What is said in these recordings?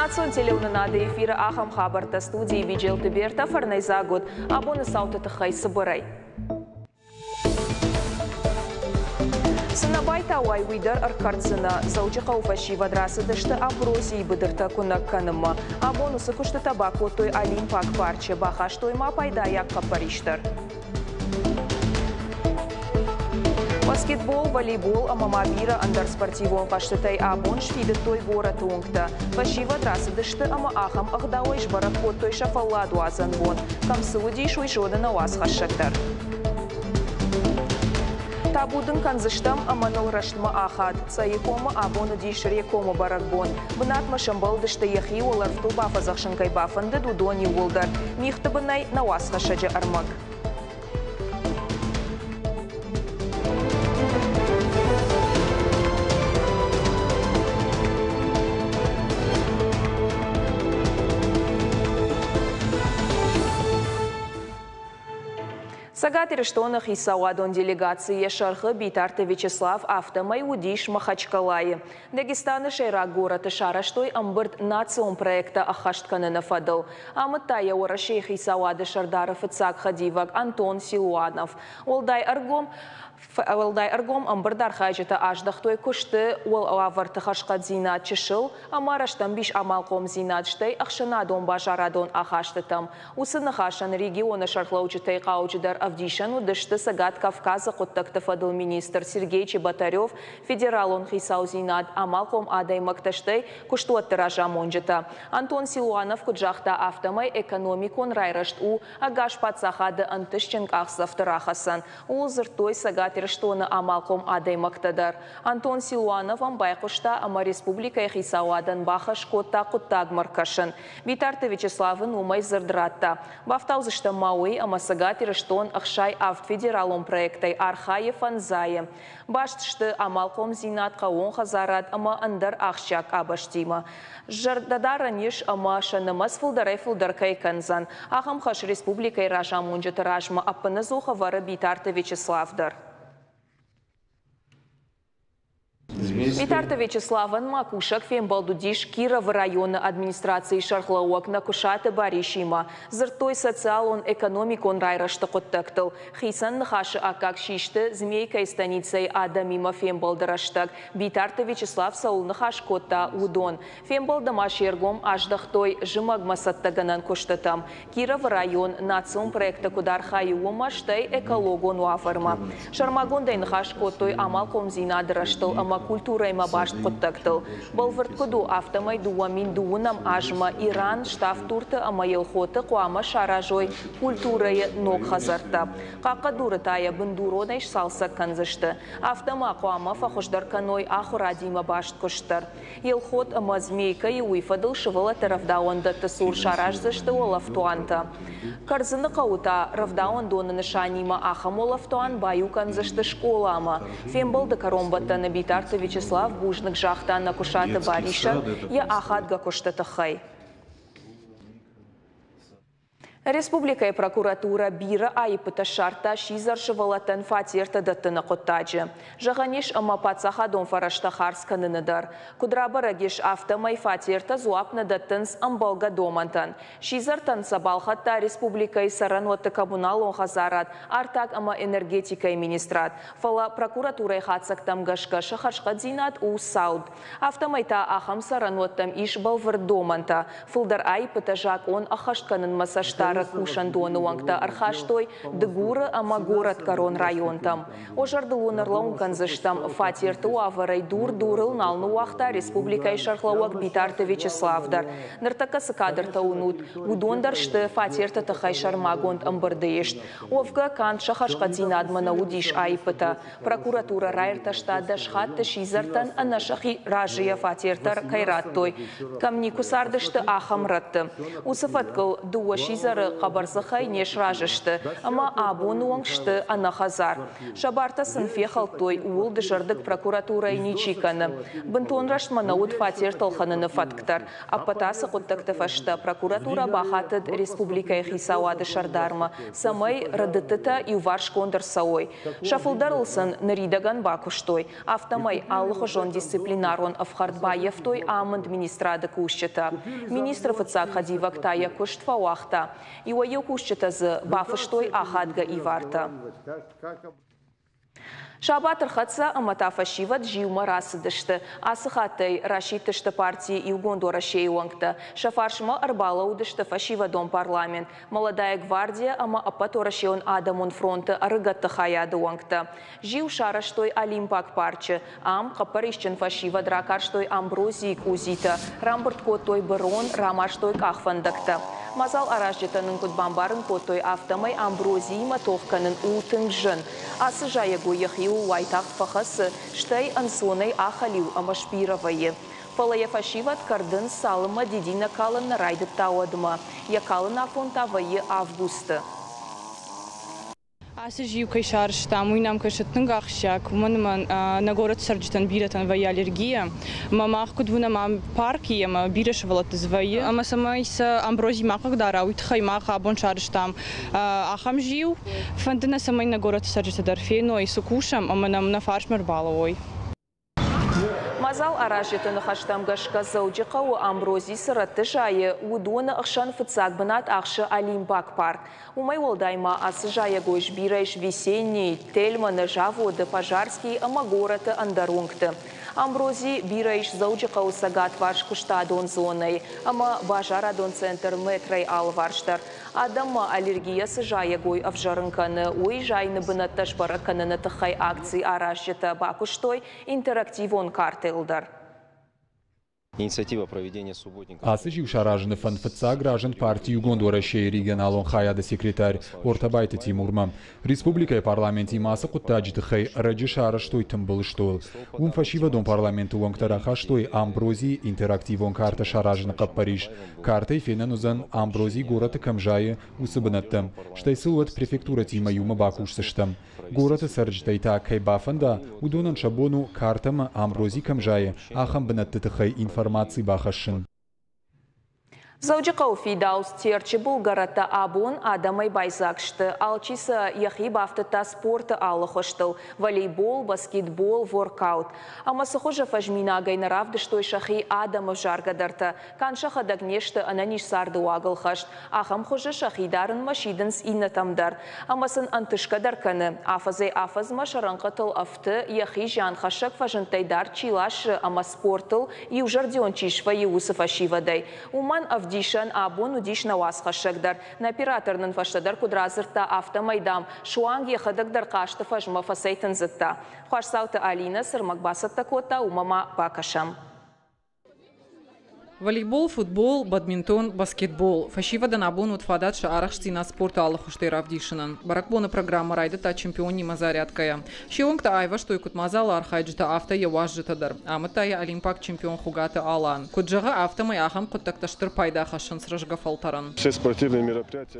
Национ телеуынынады эфиры ахӕм хабӕрттӕ студийы Биджелты Бертӕ фӕрнӕйдзаг уыд абоны цауты тыххӕй цыбырӕй. Цы нӕ байтауай, уый дӕр ӕркӕрддзынӕ. Дзӕуджыхъӕуы фӕсивӕд рацыдысты амброзийы быдыртӕ куынӕг кӕнынмӕ. Абон уыцы куыстытӕ бакодтой Олимпаг парчы, бахастой ма пайдайаг хъӕппӕрис дӕр. Баскетбол, волейбол ӕмӕ ма бирӕ ӕндӕр спортивон хъӕзтытӕй абон сфидыдтой горӕты уынгтӕ. Фӕсивӕд рацыдысты ӕмӕ ахӕм ӕгъдауӕй сбӕрӕг кодтой сӕ фӕлладуадзӕн бон. Кӕм цы уыдис, уый зоны нӕ уацхӕссӕг дӕр. Табу дын кӕндзыстӕм ӕмӕ ныл рӕстмӕ ахад. Цъӕйы комы абон уыдис Рекомы бӕрӕгбон. Бынатмӕ сӕмбӕлдысты йӕхи уӕлӕрвтыл бафӕдзӕхсын кӕй бафӕндыд, уыдон иууылдӕр. Мигъты бынӕй нӕ уацхӕссӕджы ӕрмӕг. Цӕгат Ирыстоны хицауадон делегаци йӕ сӕргъы Битарты Вячеслав афтӕмӕй уыдис Махачкалайы. Дагестаны сӕйраг горӕты сарӕзтой ӕмбырд национ проекттӕ ӕххӕст кӕныны фӕдыл. Амыдта йӕ Уӕрӕсейы хицауады сӕрдары фыццаг хӕдивӕг Антон Силуанов. Уӕлдай ӕргом Уӕлдай ӕргом ӕмбырд архайджытӕ аздӕхтой куысты уӕлуавӕрты хӕрзхъӕддзинад чысыл ӕмӕ рӕстӕмбис амалхъомдзинад, стӕй ӕхсӕнадон-базарадон ахастытӕм. Уыцы ныхасӕн регионы сӕргълӕуджытӕй хъауджыдӕр ӕвдисӕн уыдысты Цӕгат Кавказы хъуыддӕгты фӕдыл министр Сергей Чеботарев, федералон хицаудзинад, амалхъом адӕймӕгтӕ, стӕй куыстуӕтты разамонджытӕ. Антон Силуанов куыд загъта, афтӕмӕй экономикон райрӕзт у ӕгас паддзахады ӕнтыстджын къахдзӕфты рахӕцӕн. Ууыл дзырдтой Цӕгат Ирыстоны амалхъом адӕймӕгтӕ дӕр. Антон Силуанов ӕм байхъуыста ӕмӕ республикӕйы хицауадӕн бахӕс кодта хъуыддагмӕ ркӕсын. Битарты Вячеслав ын уымӕй дзырд радта. Бафтаудзыстӕм ма уый, ӕмӕ Цӕгат Ирыстон 67 федералон проектӕй архайы фӕндзайы. Баст сты амалхъомдзинад, хъӕууон хӕдзарад ӕмӕ ӕндӕр ахсджиаг къабӕзтимӕ. Зӕрдӕдарӕн ис ӕмӕ сӕ нымӕц фылдӕрӕй-фылдӕр кӕй кӕндзӕн. Ахӕм хӕс республикӕйы разамонджыты размӕ ӕппынӕдзух ӕвӕры Битарты Вячеслав дӕр. Битарты Вячеславӕн ма кусӕг фембӕлд уыдис Кировы районы администрацийы сӕргълӕууӕг Нӕкуысаты Барисимӕ. Дзырдтой социалон-экономикон райрӕзты хъуыддӕгтыл. Хицӕн ныхасы аккаг систы Змейкӕйы станицӕйы адӕмимӕ фембӕлды рӕстӕг Битарты Вячеслав цӕуыл ныхас кодта, уыдон. Фембӕлды ма се ргом аздӕхтой зымӕгмӕ цӕттӕгӕнӕн куыстытӕм. Кировы район национ проекты куыд архайы, уымӕ, стӕй экологон уавӕрмӕ. Сӕрмагондӕй ныхас кодтой амалхъомдзинады рӕзтыл ӕмӕ культурӕимӕ баст хъуыддӕгтыл. Бӕлвырд куыд у, афтӕмӕй 2009 азмӕ Иран, Ставд-Дурты ӕмӕ Елхоты хъуамӕ саразой культурӕйы ног хӕдзӕрттӕ. Хъахъхъӕдуры та йӕ бындуронӕй сцалцӕг кӕндзысты. Афтӕ ма хъуамӕ фӕхуыздӕр кӕной ахуырадимӕ баст куыст дӕр. Елхот ӕмӕ Змейкӕйы уый фӕдыл сывӕллӕтты рӕвдауӕндӕтты цур сараздзысты уӕлӕфтуантӕ. Кӕрдзыны хъӕуы та рӕвдауӕндоны нысанимӕ ахӕм уӕлӕфтуан баиу кӕндзысты скъоламӕ. Фембӕлды кӕронбӕттӕны Битарты Вячеслав бузныг загъта Нӕкуысаты Барисӕн йӕ ахадгӕ куысты тыххӕй. Республикӕйы прокуратурӕ бирӕ аиппытӕ ссардта сидзӕр сывӕллӕттӕн фатертӕ дӕттыны хъуыддаджы. Зӕгъӕн ис, ӕмӕ паддзахадон фӕрӕзтӕ хардз кӕныны дӕр. Куыд рабӕрӕг ис, афтӕмӕй фатертӕ дзуапп нӕ дӕттынц ӕмбӕлгӕ домӕнтӕн. Сидзӕртӕн сӕ балхӕдта республикӕйы цӕрӕнуӕтты коммуналон хӕдзарад, артаг ӕмӕ энергетикӕйы министрад. Фӕлӕ прокуратурӕйы хатдзӕгтӕм гӕсгӕ сӕ хӕрзхъӕддзинад у цауд. Афтӕмӕй та ахӕм цӕрӕнуӕттӕм ис бӕлвырд домӕнтӕ. Фылдӕр аиппытӕ закъон ӕххӕст кӕнынмӕ цӕстдарӕг кусӕндоны уӕнгтӕ ӕрхастой Дыгуры ӕмӕ горӕтгӕрон районтӕм. О зӕрдыл уын ӕрлӕууын кӕндзыстӕм, фатерты уавӕрӕй дур дурыл нал ныууагъта республикӕйы сӕргълӕууӕг Битарты Вячеслав дӕр. Ныртӕккӕ цы кадртӕ уынут, уыдон дӕр сты фатерты тыххӕй сӕрмагонд ӕмбырды ист. Уӕвгӕ, канд сӕ хӕрзхъӕддзинадмӕ нӕ уыдис аиппытӕ. Прокуратурӕ раиртӕста дӕс хатты сидзӕртӕн ӕнӕ сӕхи разыйӕ фатертӕ кӕй радтой, кӕм никуы цардысты, ахӕм рӕтты. Уыцы фӕткыл дыууӕ сидзӕры хъӕбӕрдзыхӕй не сразы сты ӕмӕ абоны онг сты ӕнӕхӕдзар. Сӕ бартӕ сын фехӕлдтой, ууыл дызӕрдыг прокуратурӕйы ничи кӕны. Бынтон рӕстмӕ нӕ уыд фатертӕ ӕлхӕныны фӕтк дӕр. Ӕппӕт ацы хъуыддӕгты фӕстӕ прокуратурӕ бахатыд республикӕйы хицауады сӕрдармӕ, цӕмӕй рӕдыдтытӕ иуварсгонд ӕрцӕуой. Сӕ фылдӕрыл сын ныридӕгӕн бакуыстой. Афтӕмӕй алыхуызон дисциплинарон ӕфхӕрд баййӕфтой амынд министрады кусджытӕ. Министры фыццаг хӕдивӕг та йӕ куыст фӕуагъта. Иуӕй-иу кусджытӕ дзы бафыстой ахадгӕ ивартӕ. Сабат ӕрхӕццӕ ӕмӕ та фӕсивӕд зиумӕ рацыдысты. Ацы хаттӕй расидтысты партийы Иугонд Уӕрӕсейы уӕнгтӕ. Сӕ фарсмӕ ӕрбалӕууыдысты фӕсивӕдон парламент, Молодая гвардия ӕмӕ Ӕппӕтуӕрӕсеон адӕмон фронты ӕрыгӕтты хайады уӕнгтӕ. Зиу сарӕзтой Олимпаг парчы. Ам хъӕппӕрисджын фӕсивӕд ракарстой амброзийы къудзитӕ, рамбырд кодтой бырон, рамазтой къахвӕндӕгтӕ. Мадзал аразджытӕ нын куыд бамбарын кодтой, афтӕмӕй амброзиимӕ тох кӕнын у тынг зын. Ацы зайӕгой йӕхиуыл уайтагъд фӕхӕцы, стӕй ӕнцонӕй ахӕлиу ӕмӕ сбирӕ вӕййы. Фӕлӕ йӕ фӕсивӕд кӕрдынц, цалынмӕ дидинӕг калын нӕ райдыдта, уӕдмӕ. Йӕ калын афон та вӕййы августы. Ацы зиу кӕй сарӕзтам, уый нӕм кӕсы тынг ахсджиаг, уымӕн ӕмӕ нӕ горӕты цӕрджытӕн бирӕтӕн вӕййы аллергия. Ӕмӕ мах куыд уынӕм, ам парк и ӕмӕ бирӕ сывӕллӕтты дзы вӕййы. Ӕмӕ цӕмӕй сӕ амбрози ма хъыгдара, уый тыххӕй мах абон сарӕзтам ахӕм зиу. Фӕнды нӕ, цӕмӕй нӕ горӕты цӕрджытӕ дӕр феной, цы кусӕм ӕмӕ нӕм нӕ фарсмӕ ӕрбалӕууой. Мадзал аразджыты ныхӕстӕм гӕсгӕ Дзӕуджыхъӕуы амбрози цы рӕтты зайы, уыдоны хсӕн фыццаг бынат ахсы Олимпаг парк. Уымӕй уӕлдай ма ацы зайӕгой сбирӕ ис Весенний, Тельманы, Заводы, Пожарскийы ӕмӕ горӕты ӕндӕр уынгты. Амбрози бирӕ ис Дзӕуджыхъӕуы цӕгатварс куыстадон зонӕйы ӕмӕ базарадон центр Метройы алыварс дӕр. Адӕммӕ аллергийӕ цы зайӕгой ӕвзӕрын кӕны, уый зайыны бынӕттӕ сбӕрӕг кӕныны тыххӕй акци аразджытӕ бакуыстой интерактивон картӕйыл дӕр. Ацы зиу саразыны фӕнд фыццаг разынд парти Иугонд Уӕрӕсейы регионалон хайады секретарь Ортабайты Тимурмӕ. Республикӕйы парламентимӕ ацы хъуыддаджы тыххӕй ӕрӕджы сарӕзтой тымбыл стъол. Уым фӕсивӕдон парламенты уӕнгтӕ рахастой амброзийы интерактивон картӕ саразыны хъӕппӕрис. Картӕй фенӕн уыдзӕн, амбрози горӕты кӕм зайы, уыцы бынӕттӕ. Стӕй сыл уӕд префектурӕтимӕ иумӕ бакусдзыстӕм. Горӕты цӕрджытӕй та кӕй бафӕнда, уыдонӕн сӕ бон у картӕмӕ амбрози кӕм зайы, ахӕм бынӕтты тыххӕй информаци бахӕссын. Дзӕуджыхъӕуы фидауц Терчы былгӕрӕттӕ абон адӕмӕй байдзаг сты. Алчи сӕ йӕхи бафтыдта спорты алы хуызтыл – волейбол, баскетбол, воркаут. Ӕмӕ цы хуызы фӕзминагӕй нӕ равдыстой сӕхи адӕмы ӕвзаргӕдӕртӕ. Канд сӕхӕдӕг не сты ӕнӕниз царды уагыл хӕст, ахӕм хуызы сӕхи дарынмӕ сидынц иннӕтӕм дӕр. Ӕмӕ сын ӕнтысгӕ дӕр кӕны. Афӕдзӕй-афӕдзмӕ сӕ рӕнхъытыл ӕфты, йӕхи зианхӕссӕг фӕзындтӕй дард чи ласы ӕмӕ спортыл иузӕрдион чи свӕййы, уыцы фӕсивӕдӕй. Уымӕн ӕвдисӕн абон уыдис нӕ уацхӕссӕг дӕр. Нӕ оператор нын фӕстӕдӕр куыд радзырдта, афтӕмӕй, дам, суанг йӕхӕдӕг дӕр хъазты фӕзмӕ фӕцӕйтындзыдта. Хуасдзауты Алинӕ цы рмӕг бацӕттӕ кодта, уымӕ ма бакӕсӕм. Волейбол, футбол, бадминтон, баскетбол. Фӕсивӕдӕн абон уыд фадат сӕ арӕхстдзинад спорты алы хуызтӕй равдисынӕн. Бӕрӕгбоны программӕ райдыдта чемпионимӕ зарядкӕйӕ. Се уӕнгтӕ айвӕзтой куыд мадзалы архайджытӕ, афтӕ йӕ уазджытӕ дӕр. Амыдта йӕ олимпаг чемпион Хуыгаты Алан. Куыд зӕгъы, афтӕмӕй ахӕм хъуыддӕгтӕ стыр пайда хӕссынц рӕзгӕ фӕлтӕрӕн.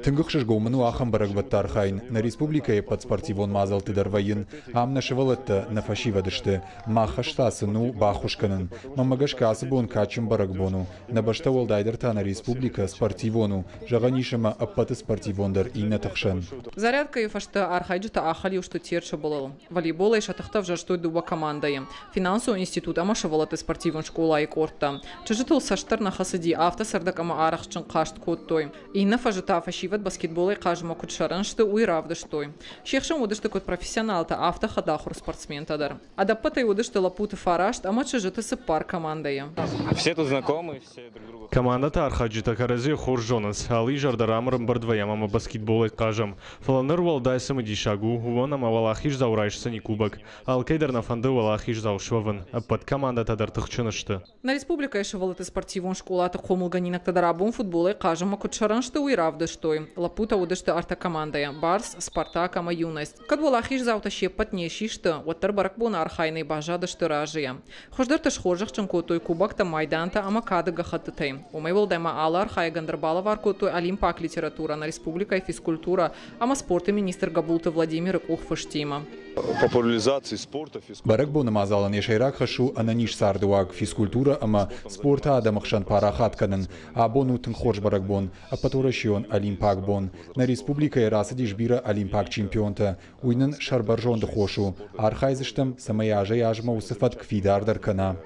Тынг ӕхсызгон мын у ахӕм бӕрӕгбӕтты архайын. Нӕ республикӕйы ӕппӕт спортивон мадзӕлтты дӕр вӕййын. Ам нӕ сывӕллӕттӕ, нӕ фӕсивӕд сты. Мах хӕс та сын у баххуыс кӕнын. Мӕнмӕ гӕсгӕ ацы бон кадджын бӕрӕгбон у. Нӕ бӕстӕ уӕлдайдӕр та нӕ республикӕ спортивон у, зӕгъӕн ис ӕмӕ ӕппӕты спортивондӕр иннӕты хсӕн. Зарядкӕйы фӕстӕ архайджытӕ ахӕлиу сты Терчы былыл. Волейболӕй сӕ тыхтӕ ӕвзӕрстой дыууӕ командӕйы – финансон институт ӕмӕ сывӕллӕтты спортивон скъолайы къордтӕ. Чызджытыл цӕст дӕр нӕ хӕцыди, афтӕ цӕрдӕг ӕмӕ арӕхстджын хъазт кодтой. Иннӕ фӕзы та фӕсивӕд баскетболӕй хъазынмӕ куыд сӕрӕн сты, уый равдыстой. Се хсӕн уыдысты куыд профессионалтӕ, афтӕ хӕдахуыр спортсментӕ дӕр. Ӕдӕппӕтӕй уыдысты лӕппуты фараст ӕмӕ чызджыты цыппар командӕйы. Командӕты архайджытӕ кӕрӕдзийы хорз зонынц. Алы изӕр дӕр ам ӕрӕмбырд вӕййӕм ӕмӕ баскетболӕй хъазӕм. Фӕлӕ ныр уӕлдай цымыдисаг у, уымӕн ӕмӕ уӕлахиздзау райсдзӕни кубок. Алкӕй дӕр нӕ фӕнды уӕлахиздзау суӕвын. Ӕппӕт командӕтӕ дӕр тыхджын сты. Нӕ республикӕйы сывӕллӕтты спортивон скъолаты хъомылгӕнинӕгтӕ дӕр абон футболӕй хъазынмӕ куыд сӕрӕн сты, уый равдыстой. Лӕппутӕ уыдысты ӕртӕ командӕйӕ – Барс, Спартак ӕмӕ Юность. Кӕд уӕлахиздзаутӕ се ппӕт не систы, уӕддӕр бӕрӕгбоны архайынӕй баззадысты разыйӕ. Хуыздӕрты схорзӕхджын кодтой кубоктӕ, майдантӕ ӕмӕ кады. Кады гӕххӕттытӕй. Уымӕй уӕлдай ма алы архайӕгӕн дӕр балӕвар кодтой олимпаг литературӕ нӕ республикӕйы физкультурӕ ӕмӕ спорты министр Гӕбулты Владимиры къухфыстимӕ. Популяризации спорта. Бӕрӕгбоны мадзалӕн йӕ сӕйраг хӕс у ӕнӕниз цардыуаг, физкультурӕ ӕмӕ спорты адӕмы хсӕн парахат кӕнын. Абон у тынг хорз бӕрӕгбон, ӕппӕтуӕрӕсейон олимпаг бон. Нӕ республикӕйы рацыдис бирӕ олимпаг чемпионтӕ. Уый нын сӕрбӕрзонды хос у. Архайдзыстӕм, цӕмӕй азӕй-азмӕ уыцы фӕтк фидардӕр кӕна.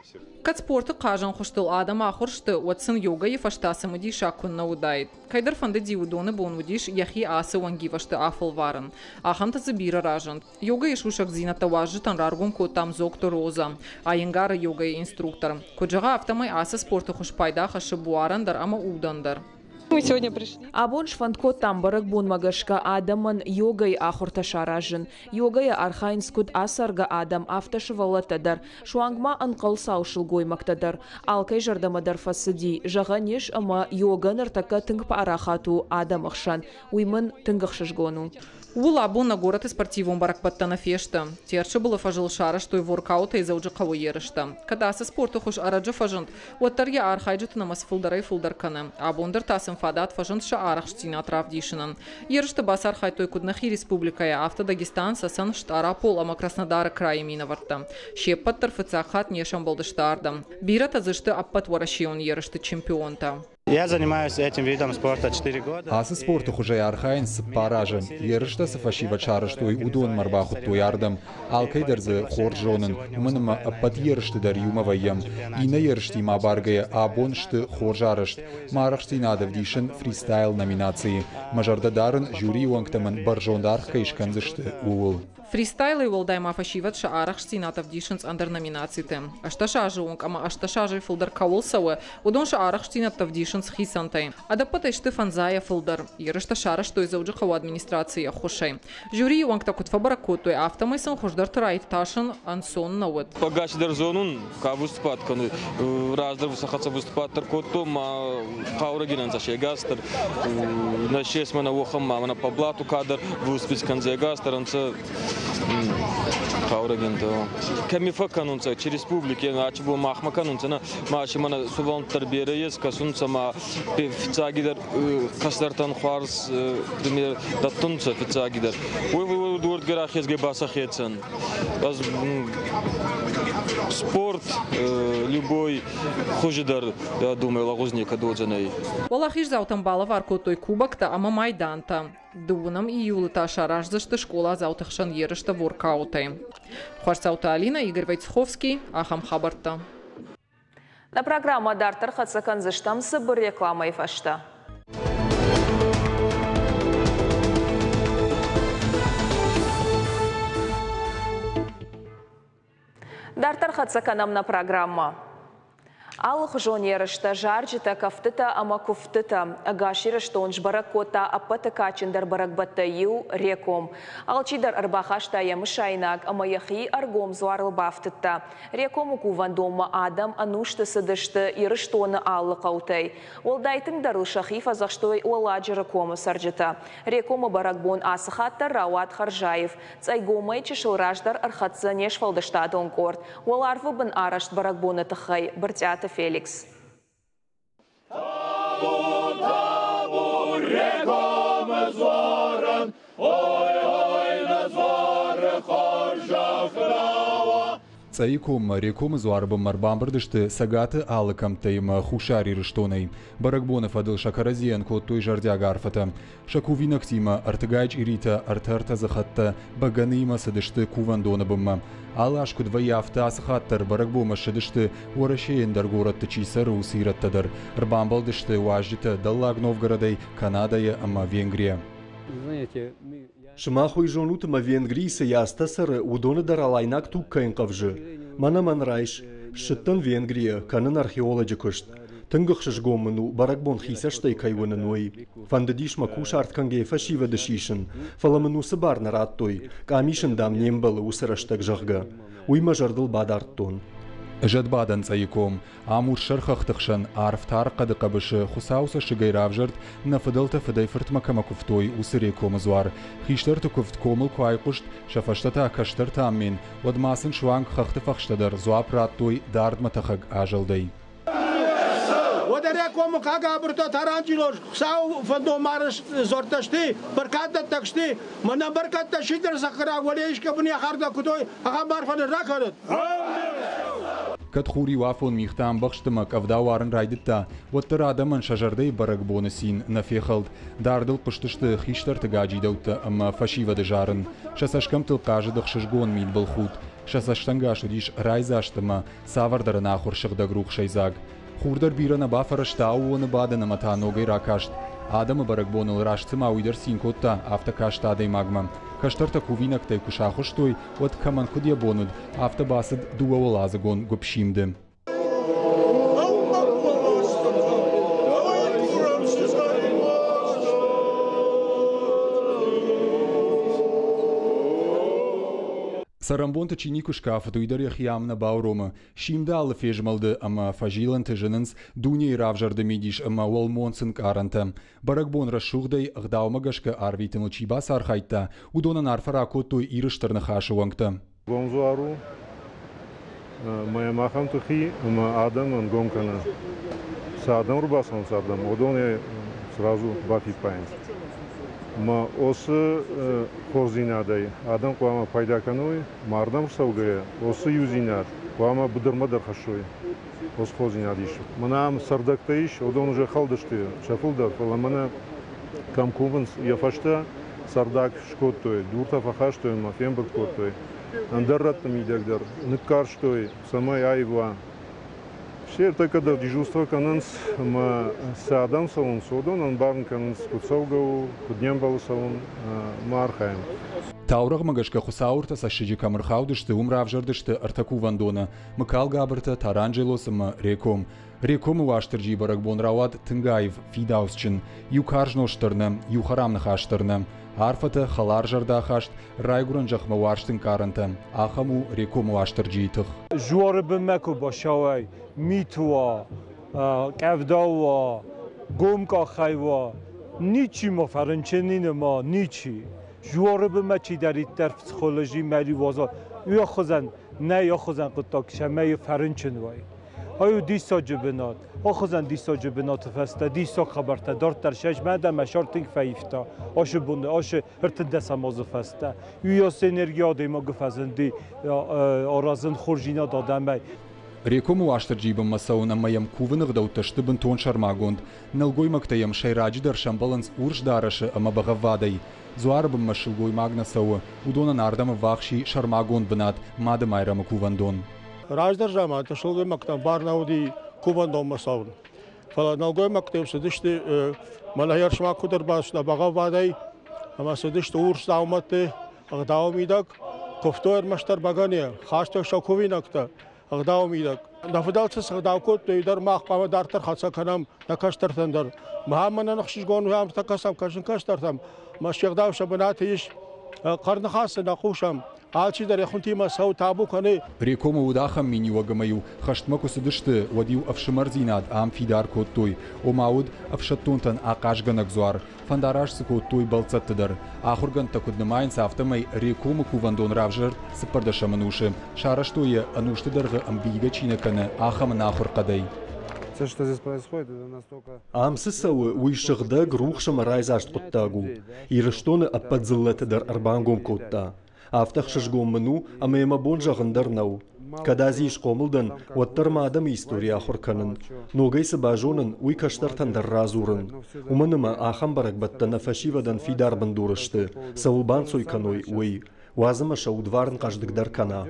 Кӕд спорты хъазӕн хуызтыл адӕм ахуыр сты, уӕд сын йогӕйы фӕстӕ цымыдисаг куыннӕ уыдаид. Кӕйдӕр фӕндыди, уыдоны бон уыдис йӕхи ацы уӕнгивӕзты афӕлварын. Ахӕмтӕ дзы бирӕ разынд. Йогӕйы сусӕгдзинӕдтӕ уазджытӕн раргом кодта Мзокты Роза, Айенгары йогӕйы инструктор. Куыд зӕгъы, афтӕмӕй ацы спорты хуыз пайда хӕссы буарӕн дӕр ӕмӕ удӕн дӕр. Абон сфӕнд кодтам бӕрӕгбонмӕ гӕсгӕ адӕмӕн йогӕйы ахуыртӕ саразын. Йогӕйӕ архайынц куыд ацӕргӕ адӕм, афтӕ сывӕллӕттӕ дӕр, суанг ма ӕнхъӕлцау сылгоймӕгтӕ дӕр. Алкӕй зӕрдӕмӕ дӕр фӕцыди. Зӕгъӕн ис, ӕмӕ йогӕ ныртӕккӕ тынг парахат у адӕмы хсӕн. Уый мын тынг ӕхсызгон у. Ууыл абон нӕ горӕты спортивон бӕрӕгбӕттӕ нӕ фесты. Терчы былы фӕзыл сарӕзтой воркаутӕй Дзӕуджыхъӕуы ерыстӕ. Кӕд ацы спорты хуыз ӕрӕджы фӕзынд, уӕддӕр йӕ архайджыты нымӕц фылдӕрӕй-фылдӕр кӕны. Абон дӕр та сын фадат фӕзынд сӕ арӕхстдзинад равдисынӕн. Ерысты бацархайдтой куыд нӕхи республикӕйӕ, афтӕ Дагестан, Цӕцӕн, Стъарапол ӕмӕ Краснодары крайы минӕвӕрттӕ. Се ппӕт дӕр фыццаг хатт не сӕмбӕлдысты ардӕм. Бирӕтӕ дзы сты ӕппӕтуӕрӕсейон ерысты чемпионтӕ. Я занимаюсь этим видом спорта 4 года. Ацы спорты хуызӕй архайынц 4 азы. Ерыстӕ цы фӕсивӕд сарӕзтой, уыдонмӕ ӕрбахуыдтой ардӕм. Алкӕй дӕр дзы хорз зонын, уымӕн ӕмӕ ӕппӕт ерысты дӕр иумӕ вӕййӕм. Иннӕ ерыстимӕ абаргӕйӕ абон сты хорз арӕзт. Мӕ арӕхстдзинад ӕвдисын фристайл номинацийы. Мӕ зӕрдӕ дарын, жюрийы уӕнгтӕ мын бӕрзонд аргъ кӕй скӕндзысты, ууыл. Фристайлӕй уӕлдай ма фӕсивӕд сӕ арӕхстдзинад ӕвдисынц ӕндӕр номинациты. 18 азы онг ӕмӕ 18 азӕй фылдӕр кӕуыл цӕуы, уыдон сӕ арӕхстдзинӕдтӕ ӕвдисынц хицӕнтӕй. Ӕдӕппӕтӕй сты фӕндзайӕ фылдӕр. Ерыстӕ сарӕзтой Дзӕуджыхъӕуы администрацийы ӕххуысӕй. Жюрийы уӕнгтӕ куыд фӕбӕрӕг кодтой, афтӕмӕй сын хуыздӕрты раиртасын ӕнцон нӕ уыд. Ӕгасдӕр зонун, ка выступат кӕнуй. Раздӕр сӕ хӕццӕ выступат дӕр кодтон, ма хъаурӕгин ӕнцӕ се гас дӕр. Нӕ сес мӕнӕ уохӕн ма мӕнӕ по блату кадӕр выступить кӕндзӕ ӕгас дӕр ӕнцӕ хъаурӕгинтӕ. Кӕми фӕккӕнунцӕ, чи республики, ачи бон махмӕ кӕнунцӕ, нӕ ма си мӕнӕ сувӕллӕнттӕ дӕр берӕ ес, кӕсунцӕ ма фиццагидӕр кӕстӕртӕн хуарз пример дӕттунцӕ фиццагидӕр. Уой уордгӕ рахезгӕ ба сӕхецӕн. Спорт любой хузи дӕр, я думаю, лӕгъуз некӕд уодзӕнӕй. Уӕлахиздзаутӕн балӕвар кодтой кубоктӕ ӕмӕ майдантӕ. 2 июлы та сараздзысты скъоладзауты хсӕн ерыстӕ воркаутӕй. Хуасдзауты Алина, Игорь Войцеховский, ахӕм хабӕрттӕ. Нӕ программӕ дарддӕр хӕццӕ кӕндзыстӕм цыбыр рекламӕйы фӕстӕ. Дарддӕр хӕццӕ кӕнӕм нӕ программӕ. Алыхуызон ерыстӕ, зарджытӕ, кӕфтытӕ ӕмӕ куывдтытӕ. Ӕгас Ирыстон сбӕрӕг кодта ӕппӕты кадджындӕр бӕрӕгбӕттӕй иу – Реком. Алчидӕр ӕрбахаста йӕ мысайнаг ӕмӕ йӕхи ӕргом дзуарыл бафтыдта. Рекомы кувӕндонмӕ адӕм ӕнусты цыдысты Ирыстоны алы хъӕутӕй. Уӕлдай тынгдӕр ыл сӕхи фӕдзӕхстой Уӕлладжыры комы цӕрджытӕ. Рекомы бӕрӕгбон ацы хатт дӕр рауад хӕрзаив. Цъӕйгомӕй чысыл раздӕр ӕрхӕццӕ не сфӕлдыстадон къорд. Уӕларвы бын арӕзт бӕрӕгбоны тыххӕй Брытъиаты Феликс. Табу, табу, Рекомы дзуарӕн, ой, ой, нӕ дзуары хорзӕх нӕ Цъӕйы коммӕ Рекомы дзуары бынмӕ ӕрбамбырд сты Цӕгаты алы кӕмттӕй ӕмӕ Хуссар Ирыстонӕй. Бӕрӕгбоны фӕдыл сӕ кӕрӕдзийӕн кодтой зӕрдиаг арфӕтӕ. Сӕ кувинӕгтимӕ ӕртыгай чъиритӕ, ӕртӕ-ӕртӕ дзыхӕттӕ бӕгӕныимӕ цыдысты кувӕндоны бынмӕ. Алы аз куыд вӕййы, афтӕ ацы хатт дӕр бӕрӕгбонмӕ ссыдысты Уӕрӕсейы ӕндӕр горӕтты чи цӕры, уыцы ирӕттӕ дӕр. Ӕрбамбӕлдысты уазджытӕ Дӕллаг Новгородӕй, Канадӕйӕ ӕмӕ Венгрийӕ. Сымах уый зонут ӕмӕ Венгрийы цы ястӕ цӕры, уыдоны дӕр алайнаг туг кӕй ӕнхъӕвзы. Мӕнӕ мӕн райс. Ссыдтӕн Венгрийӕ, кӕнын археолоджы куыст. Тынг ӕхсызгон мын у, бӕрӕгбон хи цӕстӕй кӕй уынын, уый. Фӕндыдис мӕ кусарт кӕнгӕйӕ фӕсивӕды сисын, фӕлӕ мын уыцы бар нӕ радтой, къамисын, дам, не мбӕлы уыцы рӕстӕг, зӕгъгӕ. Уый мӕ зӕрдыл бадардтон. Зӕдбадӕн Цъӕйы ком. Ам урссӕр хӕхты хсӕн арф тар хъӕды хъӕбысы Хуыцау цӕссыгӕй равзӕрд, нӕ фыдӕлтӕ фыдӕй-фыртмӕ кӕмӕ куывтой, уыцы Рекомы дзуар. Хистӕрты куывд комыл куы айхъуыст, сӕ фӕстӕ та кӕстӕртӕ аммен, уӕд ма сын суанг хӕхты фӕхстӕ дӕр дзуапп радтой дардмӕ тӕхӕг азӕлдӕй. Уӕдӕ Рекомы Мыкалгабыртӕ Таранджелоз Хуыцауы фӕндон ма дзуӕрттӕ сты, бӕркаддӕттӕг сты, мӕнӕ бӕркӕдтӕ сидӕр цӕхгӕраг уӕле искӕмӕн йӕ хӕрдӕ куыд уой, ахӕм арфӕ нын ракӕнӕд. Кӕд хур иу афон мигътӕ ӕмбӕхст ӕмӕ къӕвда уарын райдыдта, уӕддӕр адӕмӕн сӕ зӕрдӕйы бӕрӕгбоны цин нӕ фехӕлд. Дардыл хъуыстысты хистӕрты гаджидӕуттӕ ӕмӕ фӕсивӕды зарын. Сӕ цӕсгӕмттыл хъазыд ӕхсызгон мидбылхудт. Сӕ цӕстӕнгас уыдис райдзаст ӕмӕ цавӕрдӕр ӕнахуыр сыгъдӕг рухсӕйдзаг. Хур дӕр бирӕ нӕ бафӕрӕзта аууоны бадын ӕмӕ та ногӕй ракаст. Адӕмы бӕрӕгбоныл раст цыма уый дӕр цин кодта, афтӕ каст адӕймагмӕ. Кӕстӕртӕ кувинӕгтӕй куы сахуыстой, уӕд кӕмӕн куыд йӕ бон уыд, афтӕ бацыд дыууӕуӕладзыгон гуыпсимды. Цӕрӕнбонты чи никуы скафыд, уый дӕр йӕхи ам нӕ бауромы. Симды алы фезмӕлды ӕмӕ фӕзилӕнты зынынц дунейы равзӕрды мидис ӕмӕ уӕлмонц ӕнкъарӕнтӕ. Бӕрӕгбон рӕсугъдӕй, ӕгъдаумӕ гӕсгӕ арвитыныл чи бацархайдта, уыдонӕн арфӕ ракодтой Иры Стыр Ныхасы уӕнгтӕ. Гом дзуар у, ӕмӕ йӕм ахӕм тых и, ӕмӕ адӕм ӕнгом кӕны. Цы адӕм ӕрбацӕуынц ардӕм, уыдон ӕй сразу бафиппайынц. Ӕмӕ уыцы хорздзинадӕй адӕм хъуамӕ пайда кӕной, ӕмӕ ардӕм рцӕугӕйӕ уыцы иудзинад хъуамӕ быдырмӕ дӕр хӕссой. Уыцы хорздзинад ис. Мӕнӕ ам цӕрдӕгтӕ ис, уыдон уже хӕлдысты сӕ фылдӕр, фӕлӕ мӕнӕ кӕм кувынц, йӕ фӕстӕ цӕрдӕг скодтой, дуртӕ фӕхастой ӕмӕ фембырд кодтой. Ӕндӕр рӕтты мидӕг дӕр ныккарстой, цӕмӕй аив уа. Се ртӕккӕ дӕр дежурство кӕнынц ӕмӕ цы адӕм цӕуынц, уыдон ӕмбарын кӕнынц, куыд цӕугӕ у, куыд не мбӕлы цӕуын, ӕмӕ архайӕм. Таурӕгъмӕ гӕсгӕ Хуыцауы ӕртӕ цӕссыджы кӕм ӕрхаудысты, уым равзӕрдысты ӕртӕ кувӕндоны – Мыкалгабыртӕ, Таранджелос ӕмӕ Реком. Рекомы Уастырджийы бӕрӕгбон рауад тынг аив, фидауцджын. Иу карз нозт дӕр нӕ, иу хӕрам ныхас дӕр нӕ. Арфӕтӕ, хӕларзӕрдӕ ахаст, райгуырӕн зӕхмӕ уарзты ӕнкъарӕнтӕ. Ахӕм у Рекомы Уастырджийы тых. Дзуары бынмӕ куы бацӕуай, мит уа, къӕвда уа, гом къахӕй уа, ничи ма фӕрынчын ма ничи. Дзуары бынмӕ чидӕриддӕр психологи мӕли уазал, уый хуызӕн нӕ хуызӕн хъуыддаг цӕмӕй фӕрынчын уай. Ай у диссаджы бынат. Ахуызӕн диссаджы бынаты фӕстӕ диссаг хабӕрттӕ дарддӕр сӕзмӕд ӕмӕ сӕр тынг фӕивта ацы боны, ацы ӕртындӕсӕм азы фӕстӕ. Уыйас энерги адӕймагы фӕзынди аразын хорздзинад адӕмӕй. Рекомы Уастырджийы бынмӕ цӕуын ӕмӕ йӕм кувыны ӕгъдӕуттӕ сты бынтон сӕрмагонд. Нӕлгоймӕгтӕ йӕм сӕйраджыдӕр сӕмбӕлынц урс дарӕсы ӕмӕ бӕгъӕввадӕй. Дзуары бынмӕ сылгоймаг нӕ цӕуы, уыдонӕн ардӕм ӕввахс и сӕрмагонд бынат Мады Майрӕмы кувӕндон. Раздӕр заманты сылгоймӕгтӕн бар нӕ уыди кувӕндонмӕ цӕуын. Фӕлӕ нӕлгоймӕгтӕ цыдысты, мӕнӕ Ерсмаг куыд ӕрбацыд бӕгъӕввадӕй, ӕмӕ цыдысты урс дзаумӕтты ӕгъдауы мидӕг, куывтой ӕрмӕстдӕр бӕгӕныйӕ, хастой сӕ кувинӕгтӕ ӕгъдауы мидӕг. Нӕ фыдӕлтӕ цы ӕгъдау кодтой, уый дӕр мах хъуамӕ дарддӕр хӕццӕ кӕнӕм нӕ кӕстӕртӕн дӕр. Махӕн мӕнӕн ӕхсызгон у, ам кӕсӕм кӕсын кӕстӕртӕм, мӕ се гъдау сӕ бынаты ис. Хъӕрныхасы нӕ хъусӕм, алчидӕр йӕ хуынтимӕ цӕуы, табу кӕны. Рекомы уыд ахӕм миниуӕг ӕмӕ-иу хӕстмӕ куы цыдысты, уӕд-иу ӕфсымӕрдзинад ам фидар кодтой, ома уыд ӕфсӕддонтӕн ахъазгӕнӕг дзуар, фӕндараст дзы кодтой бӕлццӕтты дӕр. Ахуыргӕндтӕ куыд нымайынц, афтӕмӕй Рекомы кувӕндон равзӕрд цыппӕрдӕсӕм ӕнусы, сарӕзтой йӕ, ӕнусты дӕргъы ӕмбийгӕ чи нӕ кӕны, ахӕм ӕнахуыр хъӕдӕй. Ам цы цӕуы, уый сыгъдӕг, рухс ӕмӕ райдзаст хъуыддаг у. Ирыстоны ӕппӕт дзыллӕты дӕр ӕрбангом кодта. Афтӕ ӕхсызгон мын у, ӕмӕ йӕ мӕ бон зӕгъын дӕр нӕу. Кӕд Азийы схъомыл дӕн, уӕддӕр мӕ адӕмы истори ахуыр кӕнын. Ногӕй цы базонын, уый кӕстӕртӕн дӕр радзурын. Уымӕн ӕмӕ ахӕм бӕрӕгбӕттӕ нӕ фӕсивӕдӕн фидар бындур сты, цӕуыл банцой кӕной, уый. Уадз ӕмӕ сӕ удварн хъӕздыгдӕр кӕна.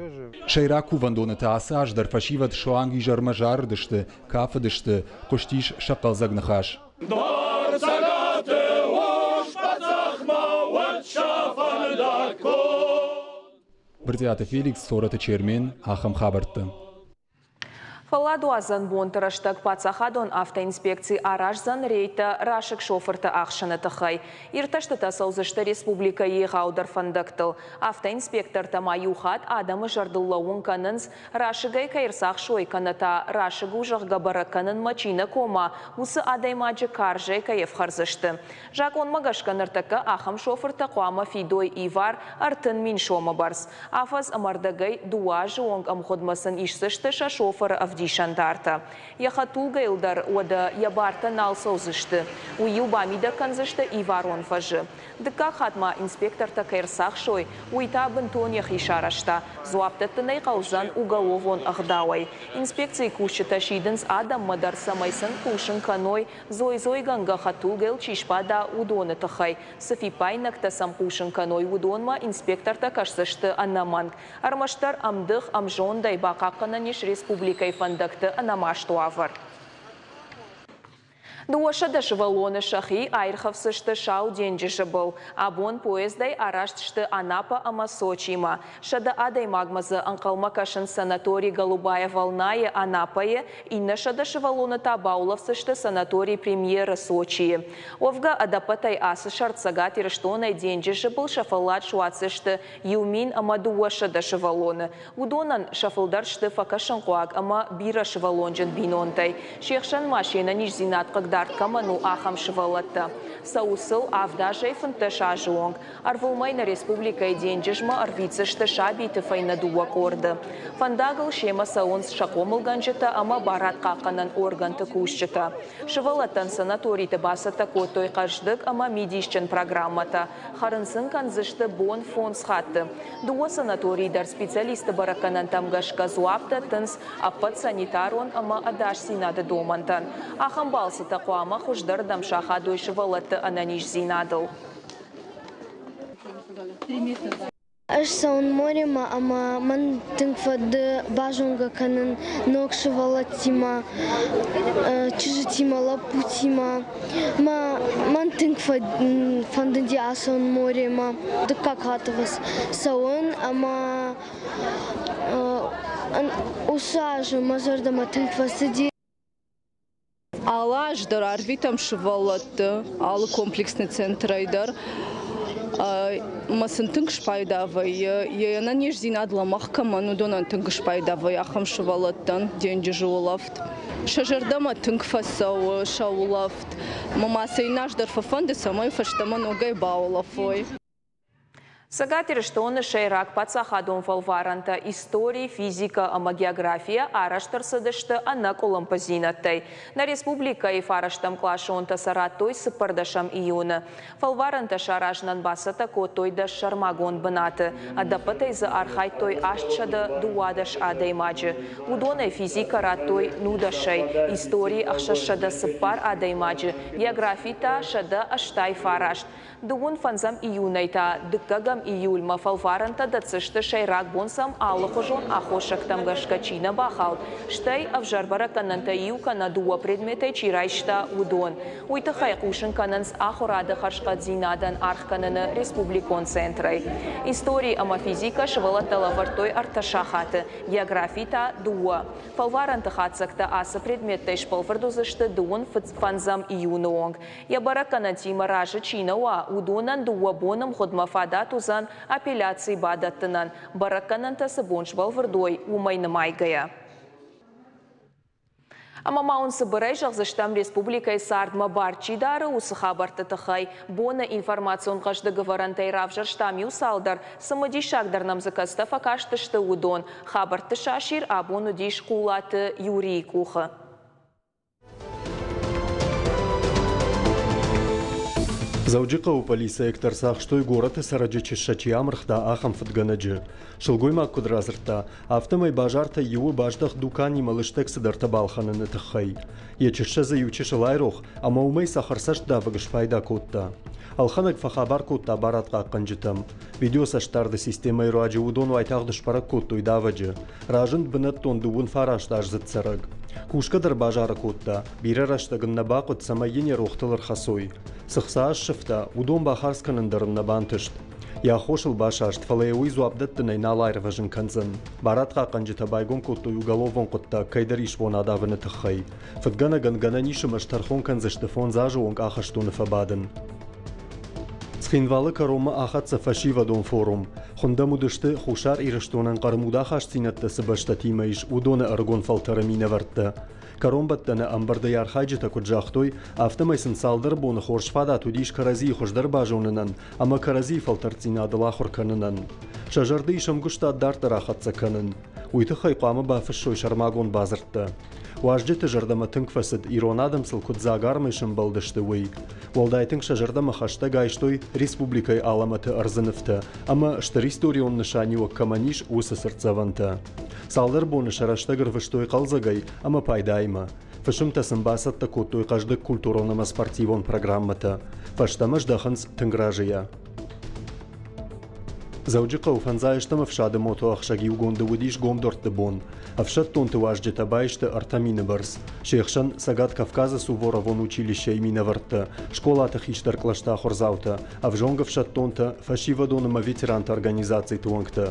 Сӕйраг кувӕндоны та ацы аз дӕр фӕсивӕд суанг изӕрмӕ зарыдысты, кафыдысты, хъуыстис сӕ хъӕлдзӕг ныхас. Дар Цӕгаты ус-паддзахмӕ уӕд сӕ фӕндаг Брытъиаты Феликс, Цорӕты Чермен, ахӕм хабӕрттӕ. Фӕлладуадзӕн бонты рӕстӕг паддзахадон автоинспекци араздзӕн рейдтӕ расыг шофырты ӕхсыны тыххӕй. Иртӕстытӕ цӕудзысты республикӕйы егъаудӕр фӕндӕгтыл. Автоинспектортӕ ма иу хатт адӕмы зӕрдыл лӕууын кӕнынц, расыгӕй кӕй ӕрцахсой кӕнӕ та расыг у, зӕгъгӕ, бӕрӕг кӕнынмӕ чи нӕ кома, уыцы адӕймаджы карзӕй кӕй ӕфхӕрдзысты. Закъонмӕ гӕсгӕ ныртӕккӕ ахӕм шофыртӕ хъуамӕ фидой ивар 30 000 сомы бӕрц. Афӕдз ӕмӕ ӕрдӕгӕй дыууӕ азы онг ӕмгъуыдмӕ сын исдзысты сӕ шофыры ӕвдисӕн. ӕвдисӕндартӕ. Йӕ хӕдтулгӕйыл дӕр уӕдӕ йӕ бартӕ нал цӕудзысты. Уый-иу бамидӕг кӕндзысты иварон фӕзы. Дыккаг хатт ма инспектортӕ кӕй ӕрцахсой, уый та бынтон йӕхи сарӕзта. Дзуапп дӕттын ӕй хъӕудзӕн уголовон ӕгъдауӕй. Инспекцийы кусджытӕ сидынц адӕммӕ дӕр, цӕмӕй сын хъусын кӕной, дзой-дзойгӕнгӕ хӕдтулгӕйыл чи сбада, уыдоны тыххӕй. Цы фиппаинӕгтӕ сӕм хъусын кӕной, уыдонмӕ инспектортӕ кӕсдзысты ӕнӕмӕнг. Ӕрмӕстдӕр ӕмдых, ӕмзондӕй бахъахъхъӕнӕн ис республикӕйы фӕндӕгты ӕнӕмаст уавӕр. 200 сывӕллоны сӕхи аирхӕфсдзысты Сау денджызы был. Абон поездӕй араст сты Анапӕ ӕмӕ Сочимӕ. 100 адӕймагмӕ дзы ӕнхъӕлмӕ кӕсынц санаторий Голубая волна-йы Анапӕйы, иннӕ 100 сывӕллоны та баулӕфдзысты санаторий Премьер-ы Сочийы. Уӕвгӕ, ӕдӕппӕтӕй ацы сӕрд Цӕгат Ирыстонӕй денджызы был сӕ фӕллад суадздзысты 1200 сывӕллоны. Уыдонӕн сӕ фылдӕр сты фӕкӕсынхъуаг ӕмӕ бирӕсывӕллонджын бинонтӕй. Се хсӕн ма се нӕниздзинад хъыгдард кӕмӕн у, ахӕм сывӕллӕттӕ. Цӕуы сыл 7 азӕй 15 азы онг. Ӕрвылмӕй нӕ республикӕйы денджызмӕ ӕрвитдзысты сабиты фӕйнӕ дыууӕ къорды. Фӕндагыл семӕ цӕуынц сӕ хъомылгӕнджытӕ ӕмӕ барадхъахъхъӕнӕн органты кусджытӕ. Сывӕллӕттӕн санаториты бацӕттӕ кодтой хъӕздыг ӕмӕ мидисджын программӕтӕ. Хӕрын сын кӕндзысты бон фондз хатты. Дыууӕ санаторийы дӕр специалистты бӕрӕггӕнӕнтӕм гӕсгӕ дзуапп дӕттынц ӕппӕт санитарон ӕмӕ ӕдасдзинады домӕнтӕн. Ахӕм балцытӕ хъуамӕ хуыздӕрдӕм сахадой сывӕллӕтты ӕнӕниздзинадыл. Ӕз цӕуын моремӕ ӕмӕ мӕн тынг фӕнды базонгӕ кӕнын ног сывӕллӕттимӕ, чызджытимӕ, лӕппутимӕ. Мӕн тынг фӕндыди ацӕуын моремӕ. Дыккаг хатт цӕуын ӕмӕ уыцы азы мӕ зӕрдӕмӕ тынг фӕцыди. Алы аз дӕр арвитӕм сывӕллӕтты алы комплексный центрӕй дӕр. Ӕмӕ сын тынг спайда вӕййы, йе ӕнӕниздзинад лӕмӕгъ кӕмӕн, уыдонӕн тынг спайда вӕййы ахӕм сывӕллӕттӕн денджызы улӕфт. Сӕ зӕрдӕмӕ тынг фӕцӕуы сӕ улӕфт. Ӕмӕ ма сӕ иннӕ аз дӕр фӕфӕнды, цӕмӕй фӕстӕмӕ ногӕй баулӕфой. Цӕгат Ирыстоны сӕйраг паддзахадон фӕлварӕнтӕ истори, физикӕ ӕмӕ географийӕ арӕзт ӕрцыдысты ӕнӕкъуылымпыдзинӕдтӕй. Нӕ республикӕйы фарӕстӕм къласонтӕ сӕ радтой 14 июны. Фӕлварӕнтӕ саразынӕн бацӕттӕ кодтой дӕс сӕрмагонд бынаты. Ӕдӕппӕтӕй дзы архайдтой 812 адӕймаджы. Уыдонӕй физикӕ радтой нудӕсӕй, истори 604 адӕймаджы, географи та 189. Дыууын фӕндзӕм июнӕй та дыккӕгӕм июльмӕ фӕлварӕнтӕ дӕтдзысты сӕйраг бон сӕм алыхуызон аххосӕгтӕм гӕсгӕ чи нӕ бахауд, стӕй ӕвзӕр бӕрӕггӕнӕнтӕ иу кӕнӕ дыууӕ предметӕй чи райста, уыдон. Уый тыххӕй хъусын кӕнынц ахуырады хӕрзхъӕддзинадӕн аргъ кӕныны республикон центрӕй. Истори ӕмӕ физикӕ сывӕллӕттӕ лӕвӕрдтой ӕртӕ сахаты, географи та дыууӕ. Фӕлварӕнты хатдзӕгтӕ ацы предметтӕй сбӕлвырд уыдзысты дыууын фӕндзӕм июны онг. Йӕ бӕрӕггӕнӕнтимӕ разы чи нӕ уа, уыдонӕн дыууӕ боны мгъуыдмӕ фадат уыдзӕн апелляци бадӕттынӕн, бӕрӕггӕнӕнтӕ цы бон сбӕлвырд уой, уымӕй нымайгӕйӕ. Ӕмӕ ма уын цыбырӕй зӕгъдзыстӕм республикӕйы цардмӕ бар чи дары, уыцы хабӕртты тыххӕй. Боны информацион хъӕздыг ӕвӕрӕнтӕй равзӕрстам иу цалдӕр, цымыдисагдӕр нӕм дзы кӕцытӕ фӕкастысты, уыдон. Хабӕртты сасир абон уыдис Хъулаты Юрийы къухы. Дзӕуджыхъӕуы полицӕйӕгтӕ ӕрцахстой горӕты цӕрӕджы чыссӕ чи амырхта, ахӕм фыдгӕнӕджы. Сылгоймаг куыд радзырдта, афтӕмӕй базартӕй иуы баздӕхт дуканимӕ лыстӕг цыдӕртӕ балхӕныны тыххӕй. Йӕ чыссӕ дзы иу чысыл айрох, ӕмӕ уымӕй цӕхӕрцӕст давӕг спайда кодта. Ӕлхӕнӕг фӕхабар кодта барадхъахъхъӕнджытӕм. Видеоцӕстдарды системӕйы руаджы уыдон уайтагъд сбӕрӕг кодтой давӕджы. Разынд бынӕттон дыууын фарастаздзыд цӕрӕг. Кусгӕ дӕр базары кодта, бирӕ рӕстӕг ын нӕ бахъуыд, цӕмӕй йын йӕ рохтыл ӕрхӕцой. Цы хца ссывта, уыдон бахардз кӕнын дӕр ын нӕ бантыст. Йӕ аххосыл басаст, фӕлӕ йӕ уый дзуапп дӕттынӕй нал аирвӕзын кӕндзӕн. Барадхъахъхъӕнджытӕ байгом кодтой уголовон хъуыддаг кӕйдӕр исбон адавыны тыххӕй. Фыдгӕнӕгӕн гӕнӕн ис ӕмӕ стӕрхон кӕндзысты фондз азы онг ахӕстоны фӕбадын. Цхинвалы кӕронмӕ ахӕццӕ фӕсивӕдон форум. Хуындӕм уыдысты Хуссар Ирыстонӕн хъӕрмуд ахастдзинӕдтӕ цы бӕстӕтимӕ ис, уыдоны ӕрыгон фӕлтӕры минӕвӕрттӕ. Кӕронбӕттӕны ӕмбырдӕй архайджытӕ куыд загътой, афтӕмӕй сын цалдӕр боны хорз фадат уыдис кӕрӕдзийы хуыздӕр базонынӕн ӕмӕ кӕрӕдзийы фӕлтӕрддзинадыл ахуыр кӕнынӕн. Сӕ зӕрды ис ӕмгуыстад дарддӕр ахӕццӕ кӕнын. Уый тыххӕй хъуамӕ бафыссой сӕрмагонд бадзырдтӕ. Уазджыты зӕрдӕмӕ тынг фӕцыд, ирон адӕм сыл куыд дзагармӕй сӕмбӕлдысты, уый. Уӕлдай тынг сӕ зӕрдӕмӕ хӕстӕг айстой республикӕйы алӕмӕты ӕрдзы нывтӕ ӕмӕ стыр историон нысаниуӕг кӕмӕн ис, уыцы цыртдзӕвӕнтӕ. Цалдӕр боны сӕ рӕстӕг ӕрвыстой хъӕлдзӕгӕй ӕмӕ пайдаимӕ. Фысымтӕ сын бацӕттӕ кодтой хъӕздыг культурон ӕмӕ спортивон программӕтӕ. Фӕстӕмӕ здӕхынц тынг разыйӕ. Дзӕуджыхъӕуы фӕндзайӕстӕм ӕфсады мотоӕхсӕг иугонды уыдис гомдортты бон. Ӕфсӕддонты уазджытӕ баисты 3000 бӕрц. Се хсӕн Цӕгат Кавказы Суворовон училищейы минӕвӕрттӕ, скъолаты хистӕр кълӕсты ахуырдзаутӕ, ӕвзонг ӕфсӕддонтӕ, фӕсивӕдон ӕмӕ ветеранты организациты уӕнгтӕ.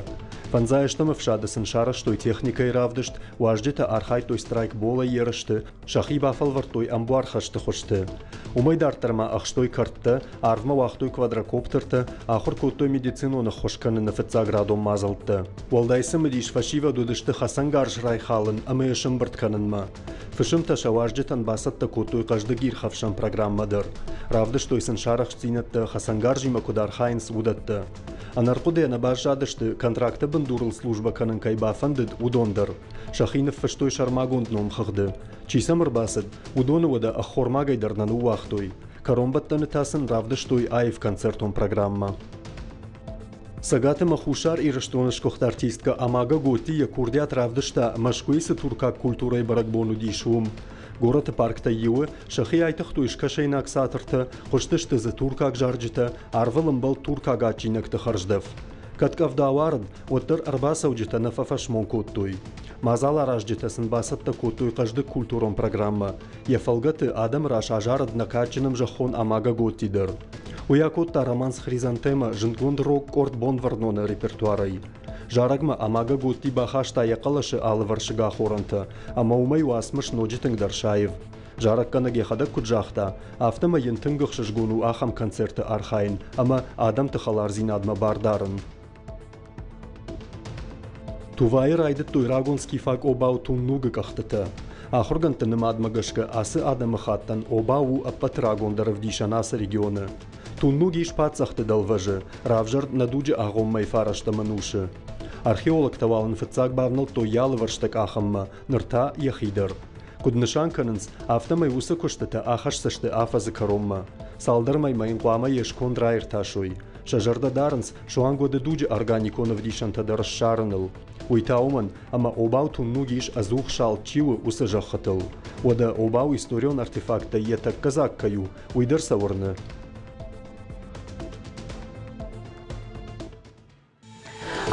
Фӕндзайӕстӕм ӕфсады сын сарӕзтой техникӕйы равдыст, уазджытӕ архайдтой страйкболӕй ерысты, сӕхи бафӕлвӕрдтой ӕмбуар хӕсты хуызты. Уымӕй дарддӕр ма ӕхстой кӕрдтӕ, арвмӕ уагътой квадрокоптертӕ, ахуыр кодтой медицинон ӕххуыс кӕныны фыццаградон мадзӕлттӕ. Уӕлдай цымыдис фӕсивӕд уыдысты хӕцӕнгарз райхалын ӕмӕ йӕ сӕмбырд кӕнынмӕ. Фысымтӕ сӕ уазджытӕн бацӕттӕ кодтой хъӕздыг ирхӕфсӕн программӕ дӕр. Равдыстой сын сӕ арӕхстдзинӕдтӕ хӕцӕнгарзимӕ куыд архайынц, уыдӕттӕ. Ӕнӕрхъуыдыйӕ нӕ баззадысты, контракты бындурыл службӕ кӕнын кӕй бафӕндыд, уыдон дӕр. Сӕхи ныффыстой сӕрмагонд номхыгъды. Чи сӕм ӕрбацыд, уыдоны уӕдӕ ӕххормагӕй дӕр нӕ ныууагътой. Кӕронбӕттӕны та сын равдыстой аив концертон программӕ. Цӕгат ӕмӕ Хуссар Ирыстоны сгуыхт артисткӕ Амага Готти йӕ курдиат равдыста, Мӕскуыйы цы туркаг культурӕйы бӕрӕгбон уыдис, уым. Горӕты парктӕй иуы сӕхи айтыгътой скӕсӕйнаг цатыртӕ, хъуыстысты дзы туркаг зарджытӕ, арвыл ӕмбӕлд туркаг адджинӕгты хӕрздӕф. Кӕд къӕвда уарыд, уӕддӕр ӕрбацӕуджытӕ нӕ фӕфӕсмон кодтой. Мадзаларазджытӕ сын бацӕттӕ кодтой хъӕздыг культурон программӕ. Йӕ фӕлгӕты адӕмы раз азарыд нӕ кадджын ӕмзӕххон Амага Готти дӕр. Уый акодта романс «Хризантема» зындгонд рок-къорд Бонвӕрноны репертуарӕй. Зарӕгмӕ Амага Готти бахаста йӕ хъӕлӕсы алывӕрсыг ахорӕнтӕ, ӕмӕ уымӕй уацмыс ноджы тынгдӕр саив. Зарӕггӕнӕг йӕхӕдӕг куыд загъта, афтӕмӕй йын тынг ӕхсызгон у ахӕм концерты архайын ӕмӕ адӕмты хӕлардзинадмӕ бар дарын. Тувайы райдыдтой рагон скифаг обау Туннугы къӕхтытӕ. Ахуыргӕндты нымадмӕ гӕсгӕ ацы адӕмыхаттӕн обау у ӕппӕты рагондӕр ӕвдисӕн ацы регионы. Туннуг ис паддзӕхты дӕлвӕзы, равзӕрд нӕ дуджы агъоммӕйы фарӕстӕм ӕнусы. Археологтӕ уал ын фыццаг бавнӕлдтой йӕ алывӕрстӕ къахынмӕ, ныр та йӕхи дӕр. Куыд нысан кӕнынц, афтӕмӕй уыцы куыстытӕ ахӕсдзысты афӕдзы кӕронмӕ. Цалдӕр мӕймӕ йын хъуамӕ йе сконд раиртасой. Сӕ зӕрдӕ дарынц, суанг уӕды дуджы органикон ӕвдисӕнтӕ дӕр ссарыныл. Уый та уымӕн, ӕмӕ обау Туннуг ис ӕдзух салд чи у, уыцы зӕххытыл. Уӕдӕ обау историон артефакттӕй йӕ тӕккӕ дзаг кӕй у, уый дӕр сӕ уырны.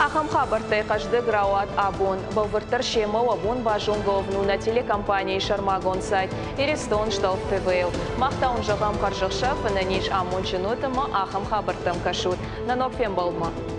Ахӕм хабӕрттӕй хъӕздыг рауад абон. Бӕлвырддӕр семӕ уӕ бон базонгӕ уӕвын у нӕ телекомпанийы сӕрмагонд сайт Иристон Шталф ТВ-йыл. Мах та уын зӕгъӕм хӕрзӕхсӕв, ӕнӕниз, амондджын ут ӕмӕ ахӕм хабӕрттӕм кӕсут. Нӕ ног фембӕлдмӕ!